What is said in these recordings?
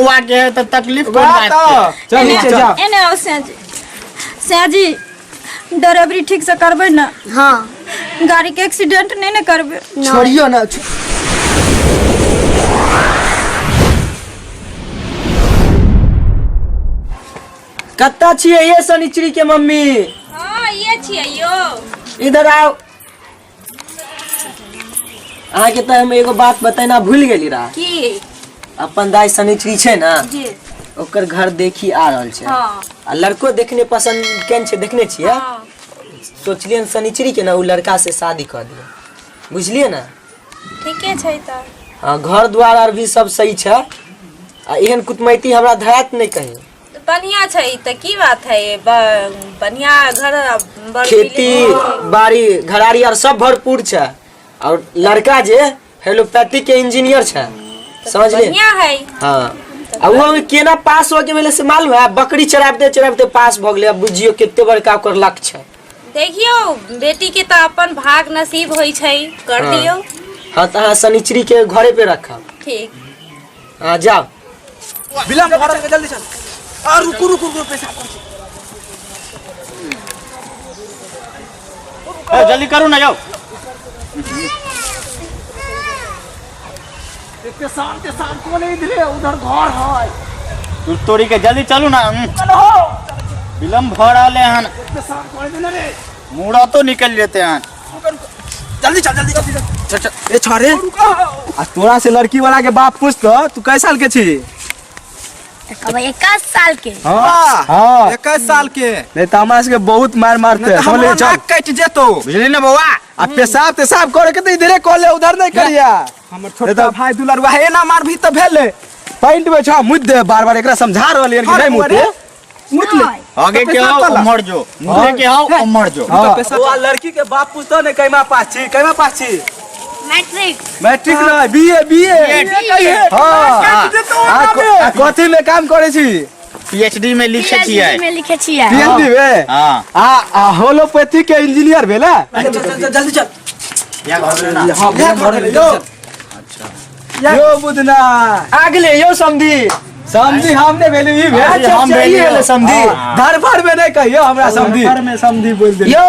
बौआ के है तऽ तकलीफ कोन बात के चल नीचे जा। एने आओ सैजी, सैजी ड्राइवरी ठीक से करबै ने? हाँ। गाड़ी के एक्सीडेंट नहीं ने करबै? छोड़ियो ना। कत्ता छियै ये शनिचरी के मम्मी? हाँ, ये छियै यो। इधर आओ। अहाँके तऽ हम एगो बात बतेना भूल गेली रहा। की? अपन दाई शनिचरी छै ने, जी। ओकर घर देखी आ रहल छै। हाँ। आ लड़को देखने पसंद केन छै, देखने छियै। हाँ। सोचलियै हन शनिचरी के ना ओ लड़का से शादी कर दियै, बुझलियै ने? ठीके छै तऽ। हाँ, घर द्वार आर भी सब सही छै आ एहन कुटमैती हमरा धरात नहि कहीं। बढ़िया छै तऽ की बात है, बढ़िया घर बड़ खेती बाड़ी घराड़ी आर सब भरपूर छै और लड़का जे हेलोपैथी के इंजीनियर छै, समझलिए? बढ़िया है। हाँ, आ वो में केना पास हो के भेलै से मालूम है? बकरी चराबते चराबते पास भऽ गेलै। अब बुझियौ कते बड़का ओकर लक्ष्य छै। देखियौ, बेटी के तऽ अपन भाग नसीब होइ छै, कर हाँ। दियौ। हाँ, तऽ अहाँ शनिचरी के घरे पे रखब। ठीक। हाँ, जाओ। विलम्ब भऽ रहल छै, जल्दी चल। आ रुकू रुकू रुकू, पेशाब करै छी। ए, जल्दी करू ना जाओ। पेशाब तेशाब को नहीं इधरे उधर घर है। तू तोरी के जल्दी चलू ना। विलम्ब भऽ रहलै हन। पेशाब करे देने रे। मुहूर्तो निकल जेते हन। जल्दी चल, जल्दी चल, चल चल। ए छोरे, आ तोरा से लड़की वाला के बाप पूछतो तू कै साल के छी? अब 21 साल के। हाँ हाँ। 21 साल के। नहीं तो हमरा सबके बहुत मार मारते। नहीं तो समझलिए? हमरा चल। नाक कटि जेतो। बुझली ना बौआ? आ पेशाब तेशाब करे के तो इधरे कऽ ले, उधर नहीं करिया। हमर छोटका भाई दुलरुआ हे ना मार भी तऽ भेले। पैंट में छा मुद दे। बार बार एकरा समझा रहलियन कि नहीं मुते। मुत ले। आगे तो के पेशाब आओ कला। उमर जो मुझे के आओ उमर जो। हाँ। पेशाब बौआ, लड़की के बाप पूछतो ने कैमा पास छी, कैमा पास छी? मैट्रिक। मैट्रिक नहीं, बीए बीए। हाँ। कटि जेतो। आ कथी में काम करे छी? पीएचडी में लिखे छियै। PhD में लिखे छियै। पीएचडी में। हाँ। आ आ होलोपैथी के इंजीनियर भेला। चल चल चल, जल्दी चल। या घर में ना। हाँ, घर में यो। यो बुधना। आ गेलै यौ समधी। समझी हम नहीं भेलू, ई भेल। अच्छा, हम अच्छा, ई भेलियौ। भेलै समधी। धरफड़ में नहीं कहियो हमरा समझी। घर में समझी बोल दे। यौ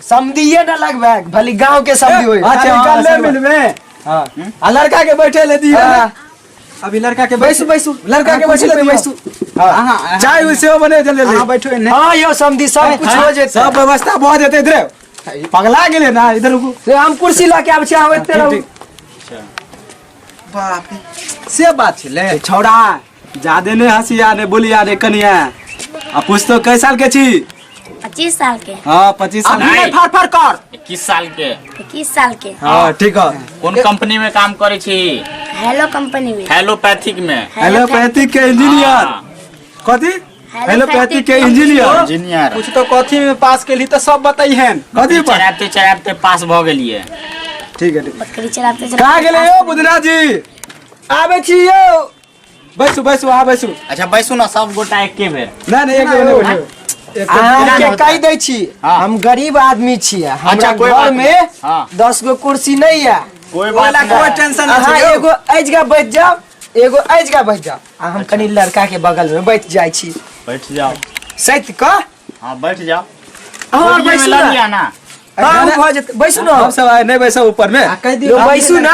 समधिये न लगबै, भली गांव के समधी होय। अच्छा, हाँ, निकल ले सही बात। मिलबे। हाँ। आ लड़का के बैठे ले दियो। हाँ। अभी लड़का के बैसू बैसू। लड़का के बैठे ले दियो। बैसू। हाँ। चाय उय सेहो बने जल्दी। अहाँ बैठो एने। हाँ यौ समधी, सब कुछ हो जेतै। सब व्यवस्था भऽ जेतै। इधरे पगला गेलै ना, इधर रुकू। से हम कुर्सी लऽ के आबै छी, अहाँ एते रहू। बाप रे, से बात छलै। छौड़ा जादे नहीं हंसिया ने बोलिया ने कनिया। आ पूछतो कै साल के छी? 25 साल के। हाँ, 25 साल। अभी नहीं फाड़ फाड़ कर। 21 साल के। 21 साल के। हाँ, ठीक है। कोन कंपनी में काम करे छी? हेलो कंपनी में। हेलोपैथिक में। एलोपैथिक के इंजीनियर। हाँ। कथी? एलोपैथी के इंजीनियर। इंजीनियर। कुछ तो कथी में पास केली तऽ सब बतैहन। कथी पर? चराबते चराबते पास भऽ गेलियै। ठीक है, ठीक। बकरी चलाते कहाँ चलाते। गेलै यौ बुधना जी? आबै छी यौ। बैसू बैसू, अहाँ बैसू। अच्छा बैसू ना सब गोटा एके बेर। नहीं नहीं, एक बेर नहीं बैठू। एक बेर। अहाँके कहि दै छी, हाँ। हम गरीब आदमी छियै। हमरा अच्छा, कोई घर बात में नहीं। हाँ। 10 गो कुर्सी नहीं है। कोई बात ओला नहीं। कोई टेंशन नहीं अहाँ छै यौ। एगो एजगा बैठ जाओ, एगो एजगा बैठ जाओ, आ हम कनि लड़का के बगल में बैठ जाइ छी। बैठ जाओ। सैत कऽ। हाँ, बैठ जाओ। अहाँ गोदिये में बैसू लऽ ना। लिअ ना। हाँ, भऽ जेतै, बैसू ना। हम सब आइ नहीं बैसब ऊपर में। आ कहि दियौ यौ, बैसू ना।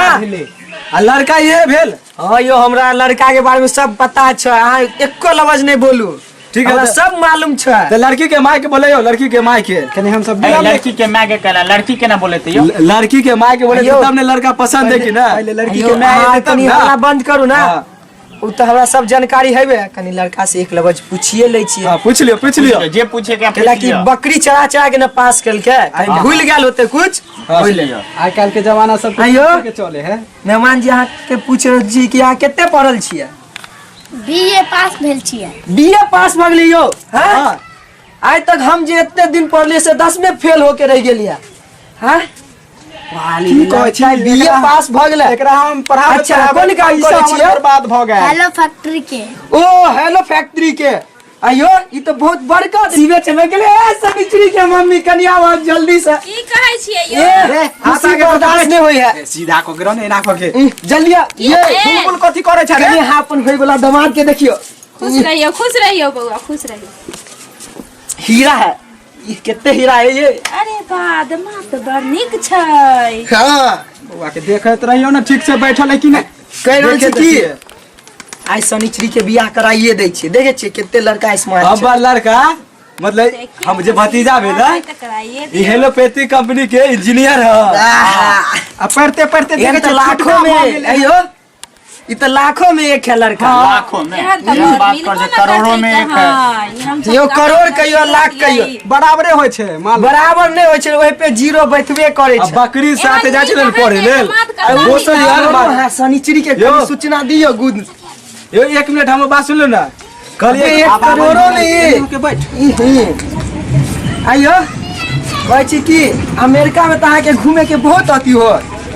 आ लड़का ये भेल। हाँ यौ, हमरा लड़का के बारे में सब पता छै, अहाँ एको लफ्ज नहीं बोलू। ठीक है, हमरा तऽ- सब मालूम छै। तऽ लड़की के माय के बोले यौ, लड़की के माय के। कनि हम सब ए, लड़की के माय के कहला, लड़की के ना बोलेते यौ। लड़की के माय के बोले यौ। तब ने लड़का पसंद है कि ना? पहिले लड़की यौ, के माय अहाँ एतै तब कनि ना। हल्ला बंद करू ना। हाँ। ओ तऽ हमरा सब जानकारी हेबे, कनि लड़का से एक लफ्ज पूछिए लै छियै। हाँ, पूछ लियो पूछ लियो। जे पूछे के कैला पूछ कि लियो। बकरी चरा चरा के ना पास केलकै, कहीं भूल गेल होते कुछ। पूछ लियो। आइ काल्हि के जमाना सब आइयो। के चले है। मेहमान जी, अहाँ के पूछ रहल छी कि अहाँ कते पढ़ल छियै? बीए पास भेल छियै। बीए पास भऽ गेलियै यौ? हाँ? आइ तक हम जे एते दिन पढ़लियै से 10 में फेल होके रहि गेलियै। हाँ? की कहै छी? बीए पास भऽ गेलै। एकरा हम पढ़ाबैत अच्छा, पढ़ाबैत कोन काम पैसा करै हमर छियै? बर्बाद भऽ गेल। हेलो फैक्ट्री के। ओ हेलो फैक्ट्री के। अयो ई तो बहुत बड़का सीधे चले गेले। ए सवित्री के मम्मी कनिया आवाज जल्दी से। की कहै छियै यौ? ए खुशी बर्दाश्त नहीं होई है। ए, सीधा को गिरो ने एना को के। ई, जल्दी आ। ये ए, बुलबुल कथी करे छै रे? कनिया हाँ अपन होई वाला दामाद के देखियो। खुश रहियो, खुश रहियो बौआ, खुश रहियो। हीरा है ई, कितने हीरा है ये। अरे बा, दमाद तऽ बड़ नीक छै। हाँ बौआ के देखैत रहियो ने ठीक से बैठल है कि नहीं। कह रहल छी देखे की देखिए। आइ शनिचरी के बियाह कराइए दै छियै। देखे छियै कते लड़का स्मार्ट छै। हमर लड़का मतलब देखियौ हम जे भतीजा भेल है, तऽ कराइए ई दियौ। हेलोपैथी कंपनी के इंजीनियर है। आहा, आ पढ़ते पढ़ते एहन देखे तऽ छियै लाखों छोटका में भऽ गेलै। अयो ई तऽ लाखों में एक है लड़का। लाखों में एहन तऽ ई बड़ बात मिलबो कर छै ने करोड़ों करतै में एक है। कहाँ। ई हमसब यौ कहाँ करोड़ कहियो लाख कहियो बराबरे होइ छै माल। बराबर नहीं होइ छै, ओहि पे जीरो बैठबे करे आ छै। बकरी साथे जाइ छै ने एहन पढ़े लेल। दामाद कहाँ दोसर मिलत? यार बात। हाँ, शनिचरी के यौ। कनि सूचना दियौ गुड। यौ एक मिनट हमर बात सुन लो ना। कहलिए एक करोड़ो में एक। के बैठ। आइयो कहै छी कि अमेरिका में तऽ अहाँके घूमे के बहुत अथी हो,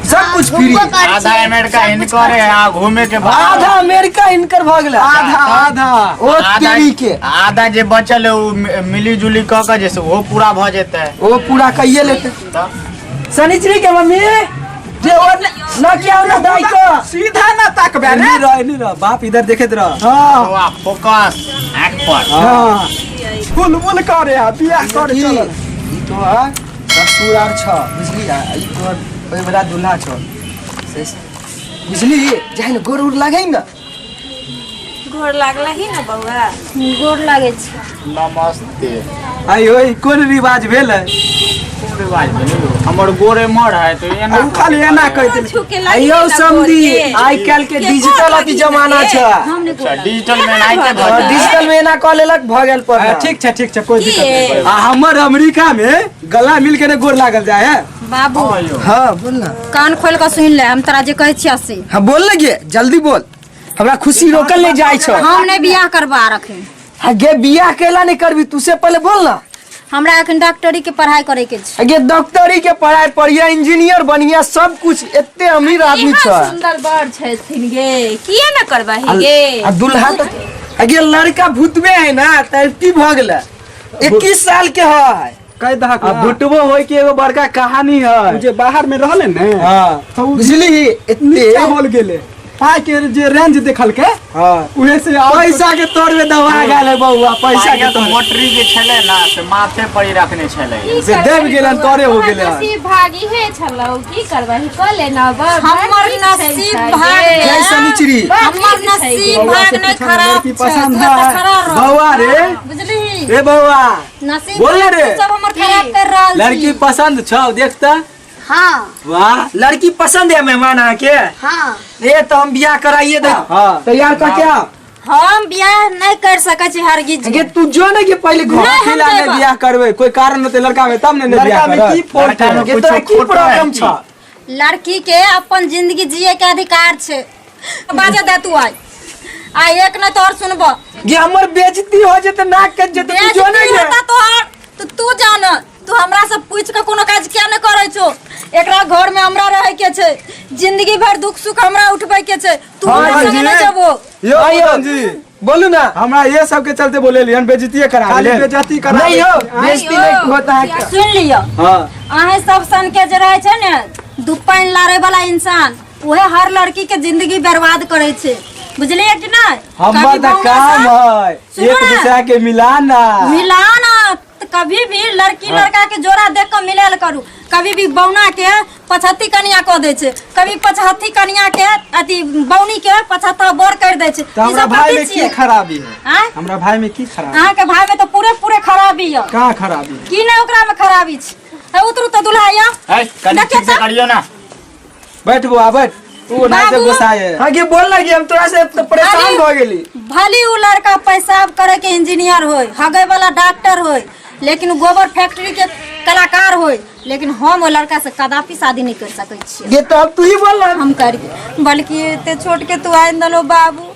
सब कुछ फ्री। घुमबो करै आधा छियै, अमेरिका सब कुछ हिनकर करै है, आ घूमे के बाद आधा अमेरिका हिनकर भऽ गेलै। आधा आधा ओ आधा तेरी के आधा जे बचल है ओ मिली जुली कऽ के जे से ओहो पूरा भऽ जेतै। ओ पूरा कहिए लेते। तऽ शनिचरी के मम्मी जे ओ न क्या ना दाई को सीधा ना ताकबे रे। नहीं रह, नहीं रह, बाप इधर देखैत रह। हां बौआ फोकस आँख पर। हां फुल करे आ बियाह करे ई चल। ई तोहर ससुर आर छ बुझली, आ ई तोहर ओहि वाला दूल्हा छ से बुझली। जाहि ने गोर उर लागै ने। गोर लागलही ने बौआ? गोर लागै छै। नमस्ते। आइ ओइ कोन रिवाज भेल है? कोन रिवाज भेलै यौ? हमर गोरे मर है तऽ एना उ खाली एना कहि देलकै। छूके लागि अयौ ने समधी गोर के। आइ काल्हि के के डिजिटल गोर अथी लागि जमाना ने छै। हम नहि गोर अच्छा लागै। डिजिटल में एनाहिते भऽ हाँ, जाइ। डिजिटल में एना कऽ लेलक भऽ गेल पर। ठीक छै ठीक छै कोई की दिक्कत नहीं। ए? आ हमर अमेरिका में गला मिल के ने गोर लागल जाय है। बाबू हँ यौ। हाँ बोल ना। कान खोल के सुन ले, हम तोरा जे कहै छियै से। हाँ बोल ने गे जल्दी बोल, हमरा खुशी रोकल नहीं जाय छौ। हम नहि बियाह करबा रखे। हाँ गे बियाह केला नहीं करबी तू से पहले बोल ना। हमरा अखन डॉक्टरी के पढ़ाई करे के छै। गे डॉक्टरी के पढ़ाई पढ़िया इंजीनियर बनिया सब कुछ, एते अमीर आदमी एहन छ। सुंदर बर छथिन गे, किए न करबही गे? आ दुल्हा तो गे लड़का भूतबे है ना त की भऽ गेलै। 21 साल के है। कह दहक आ भुटबो होय के एगो बड़का कहानी है। उ जे बाहर में रहले ने हां तो उ बुझली एते नीचा होल गेले पाई के जे रेंज देखल के हां उहे से और पैसा के तोर में दबा गेल है बउआ, पैसा के पाइक तोर मोटरी जे छलै ना से माथे पर ही रखने छलै। से देब गेलन तोरे हो गेले हन। नसीब भागी हे छलौ, की करबही कऽ ले ना बर। हमर बड़ नीक छै नसीब छै भाग गे। जय शनिचरी। बड़ हमर नीक छै गे। नसीब भाग नहि खराब लड़की छै, पसंद तू तऽ है। खड़ा रह। बउआ रे बुझली ए बउआ नसीब बोल ना रे। तू सब हमर खराब कर रहल छी। लड़की पसंद छौ देखता। हाँ वाह लड़की पसंद है मेहमान अहाँ के? हाँ ए तो हम बियाह कराइए दे। हां तैयार कऽ के आओ। हम बियाह नहीं कर सकै छी हरगिज। गे तू जो ने के पहले घर। नहीं, हम अकेला नहीं जेबै। बियाह करबै, कोई कारण होते लड़का में तब ने नहीं लड़का बियाह में करत। की फॉल्ट लड़का है? में गे कुछो तोरा की खोट है प्रॉब्लम की? छ? लड़की के अपन जिंदगी जिए के अधिकार छै। बाजे दे तू आइ आइ एक नहीं तोहर सुनबो। गे हमर बेइज्जती हो जेते नाक कट जेते तू जो ने बेइज्जती गे। होता तोहर तो तू जान, तू हमरा से पूछ के कोनो काज किया नहीं करै छो। एकरा घर में हमरा रहे के छै, जिंदगी भर दुख सुख हमरा उठबै के छै, तू हाँ, हमरा संगे जी। नहीं जेबो। यो आइयो। प्रधान जी बोलू ना। हमरा ये सब के चलते बोलेलियन बेइज्जती करा खाली ले। बेइज्जती करा नहीं हो बेइज्जती नहीं होता है क्या? सुन लियो हां अहें सब सन के जे रहे छै ने दू पानि लारे वाला इंसान, उहे हर लड़की के जिंदगी बर्बाद करे छै, बुझलिए कि नहीं? हमर कभी त बौना काम सन- है सुनो एक ना। दूसरा के मिलाना। मिलाना त कभी भी लड़की लड़का के जोड़ा देख के मिलल करू। कभी भी बौना के पचहत्ती कनिया कऽ दै छै, कभी पचहत्ती कनिया के अथी बौनी के 75 बर कर दै छै। तो ई हमरा सब भाई कथी में की छियै? खराबी है? आँय? हमरा भाई में की खराबी? अहाँ के भाई में तो पूरे पूरे खराबी है। का खराबी है? की नहीं ओकरा में खराबी छै? हे उतरू तो दुल्हा या। है कनि देखियौ ठीक से तऽ। करियौ ना। बैठ बौआ बैठ, तू ना से बाबू। गुस्सा है। हाँ गे बोल ना गे हम तोरा से तो परेशान अरे। भऽ गेली। भली उ लड़का पेशाब करे के इंजीनियर होय, हगे वाला डॉक्टर होय, लेकिन उ गोबर फैक्ट्री के कलाकार होय, लेकिन हम ओ लड़का से कदापि शादी नहीं कर सकै छियै। गे तो अब तू ही बोल ना। हम कर बल्कि एते छोट के तू आनि देलो बाबू,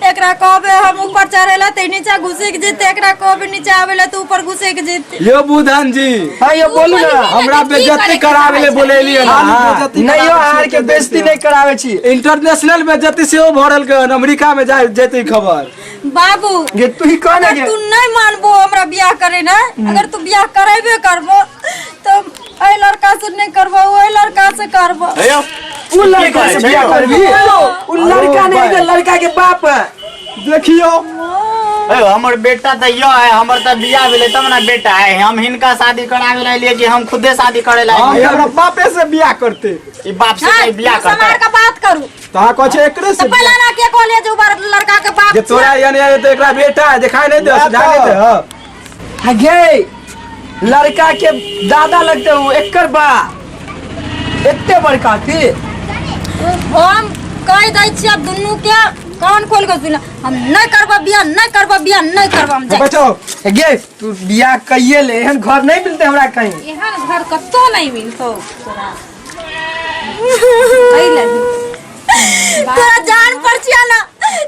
एकरा कहबे हम ऊपर चढ़ेला ते नीचा घुसक जेते, एकरा कहबे नीचा आवेला ते ऊपर घुसक जेते। यो बुधन जी हाँ यो बोलू ना। हमरा की बेइज्जती करे के करावे ले चाहै बोलेलियन। खाली हाँ। बेइज्जती नहीं यो कराबै आर छियै के बेइज्जती नहीं करावे छी। इंटरनेशनल बेइज्जती सेहो भऽ रहल के हन, अमेरिका में जाय जेतै खबर। बाबू गे तू ही कह ना अगर गे तू नहीं मानबो हमरा बियाह करे ना, अगर तू बियाह करेबे करबो तो एहि लड़का से नहीं करबो, ओहि लड़का से करबो। हेयो उ लड़का से बियाह करबी? उ लड़का नहीं गे, लड़का के बाप है। देखियो हे, हमर बेटा तऽ यो है, हमर तऽ बियाह भेलै तब ने बेटा है। हम हिनका शादी करावे ला लिए कि हम खुदे शादी करे ला हाँ, एलियै? हमरा बापे से बियाह करते। ई बाप से हाँ, कहीं बियाह तू समार करते? के बात करू। तो अहाँ कहै छै एकरे तो से पहला ना के कहलिए जे उ बार लड़का के बाप जे तोरा यानी यानी तो एकरा बेटा है, दिखाई नहीं दे, सुझाई नहीं दे। हाँ। हाँ गे, लड़का के दादा लगते हो, एकर बा एते बड़का थी। हम कह दै छियै आब दुनू के कान खोल के सुन, हम नहीं करबो बियाह, नहीं करबो बियाह, नहीं करबो हम जाय। बचाओ। गे तू बियाह कइये ले, एहन घर नहीं मिलते हमरा कहीं। एहन घर कतौ नहीं मिलतौ तोरा। एहि लगी। तोरा जान पर छिया ना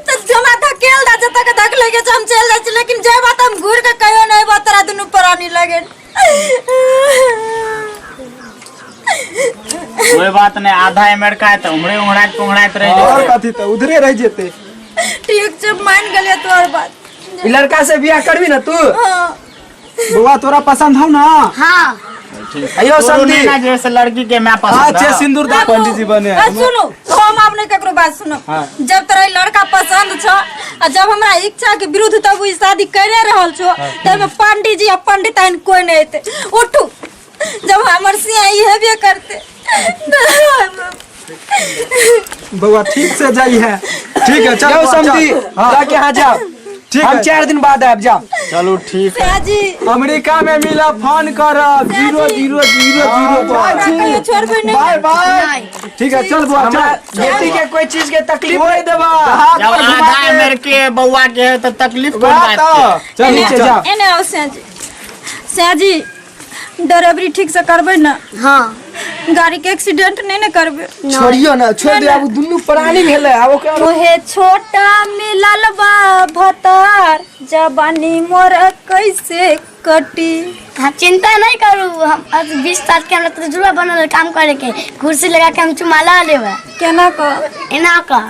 तो जमा धकेल दा, जतऽ के धक लगे छै हम चलि जाइ छी, लेकिन जे बात हम घूर के कहियो नहीं बात तोरा दुनू प्राणी लगे। कोई बात नहीं, आधा अमेरिका है तऽ उम्हरे उंघराइत पुंघराइत रहि और जेतै। कथी, तऽ उधरे रहि जेतै। ठीक छै, मान गेलियै तोहर बात। ई लड़का से बियाह करबी ना तू? हाँ। बौआ तोरा पसंद हौ ना? हाँ। अयो तोरो समधी नैना जैसे लड़की के मैं पसंद अच्छे है। सिंदूर दा पंडित जी बने। आ, सुनू, हम आब नहीं ककरो बात सुनब। हाँ। जब तोरा ई लड़का पसंद छौ आ जब हमरा इच्छा के विरुद्ध तब ई शादी करे रहल छौ, तब पंडित जी आ पंडिताइन कोई नहीं एते। उठू, जब हमर सिया ई हेबे करते। बौआ ठीक से जाइ है। ठीक है, चल जाओ बौआ, समधी, चल। हाँ। जाके यहाँ जाओ। ठीक हम है। 4 दिन बाद आब, जाओ। चलू ठीक है। सिया जी, अमेरिका में मिला, फोन करब 0 0 0 0 पर। हमरा कहियो छोड़बै नहीं। बाय बाय। ठीक है, चल बुआ, हमरा चल। बेटी के कोई चीज के तकलीफ नहीं देबा। हाथ जब पर घुमा आधा के अमेरिके बौआ के है तऽ तकलीफ कोन वएह बात के? तऽ। चल नीचे जा। एने आओ सिया जी। सिया जी, ड्राइवरी ठीक से करबै ना? हाँ। गाड़ी के एक्सीडेंट नहीं ना करबै? छोड़ियो ना, छोड़ दे, आब दुनू प्राणी भेलै, आब ओकरा मोहे छोटा मिलल बा भतार, जवानी मोर कैसे कटी। हम चिंता नहीं करू, हम आज 20 साल के हमरा तजुर्बा बनल है काम करे के, कुर्सी लगा के हम चुमाला लेबै। केना कह? एना कह।